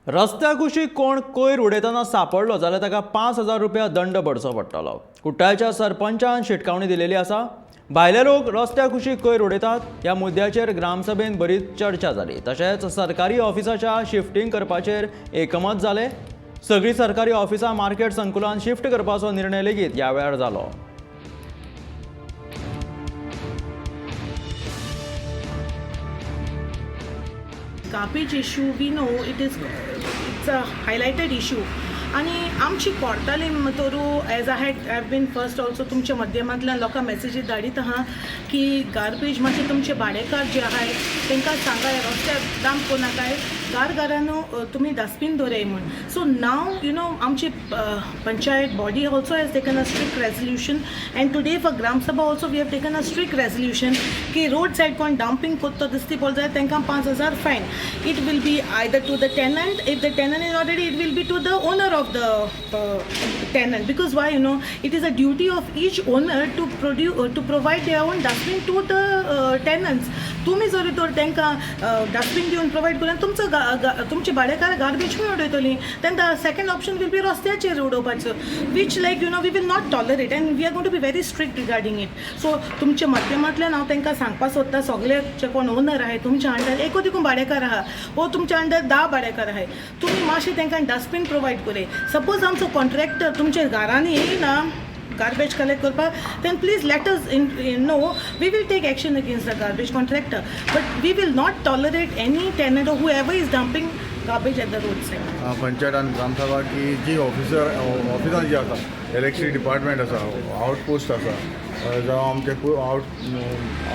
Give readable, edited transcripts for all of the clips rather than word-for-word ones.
रस्त्या कुशीक कोण कोयर उडयतना सापडलो जाल्यार ताका 5,000 रुपया दंड भरचो पडटलो. कुट्टाळच्या सरपंचान शिटकावणी दिलेली आसा. भायले लोक रस्त्या कुशीक कोयर उडयतात ह्या मुद्द्याचेर ग्रामसभेन बरीच चर्चा जाली. तशेंच सरकारी ऑफिसाच्या शिफ्टींग करपाचेर एकमत जालें. सगळीं सरकारी ऑफिसां मार्केट संकुलान शिफ्ट करपाचो निर्णय लेगीत ह्या वेळार जालो. Garbage issue, we know it's a highlighted issue. आनी आमची कोर्तालीम तरू as I had have been first also तुमच्या माध्यमांतल्यान लोकांक मॅसेजी धाडीत आहा की गार्बेज मातशें तुमचे भाडेकार जे आहाय तांकां सांगाय रस्त्यार डंप कोनाकाय, घार घरानू तुमी डस्टबीन दवराय म्हूण. सो नाव you know आमची panchayat body also has taken a strict resolution, and today for Gram Sabha also we have taken a strict resolution की रोड सायड कोण डंपिंग कोत्तो दिसती पडलो जाल्यार तांकां 5,000 fine. It will be either to the tenant, if the tenant is already, it will be to the owner of the tenant, because why, you know, it is a duty of each owner to provide their own dustbin to the tenants. तुमी जरी तर तांकां dustbin दिवन provide करून तुमचो तुमचे भाडेकार garbage खंय उडयतली? Then the second option will be रस्त्याचेर उडोवपाचो, which, like, we will not tolerate, and we are going to be very strict regarding it. So तुमच्या माध्यमांतल्यान हांव तांकां सांगपाक सोदता, सगळे जे कोण ओनर आहाय, तुमच्या अंडर एकूच देखून भाडेकार आहा वो तुमच्या अंडर 10 भाडेकार आहाय, तुमी मातशें तांकां डस्टबीन प्रोवायड करूय. सपोज आमचो कॉन्ट्रॅक्टर तुमच्या घरांनी येयना garbage collect करपाक, then please let us in know. We will take action against the garbage contractor, but we will not tolerate any tenant or whoever is dumping garbage at the roadside. Panchayat आनी ग्रामसभा की जी officer ऑफिसां जी आसा, electricity department आसा, outpost आसा, जावं आमचे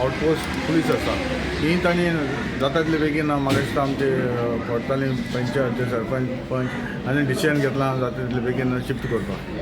आउटपोस्ट पुलीस आसा, ही तांणी जाता तितले बेगीन म्हाका दिसता आमचे कोर्ताली पंचायत सरपंच पंच आनी डिसिजन घेतलां जाता तितले बेगीन शिफ्ट करपाक.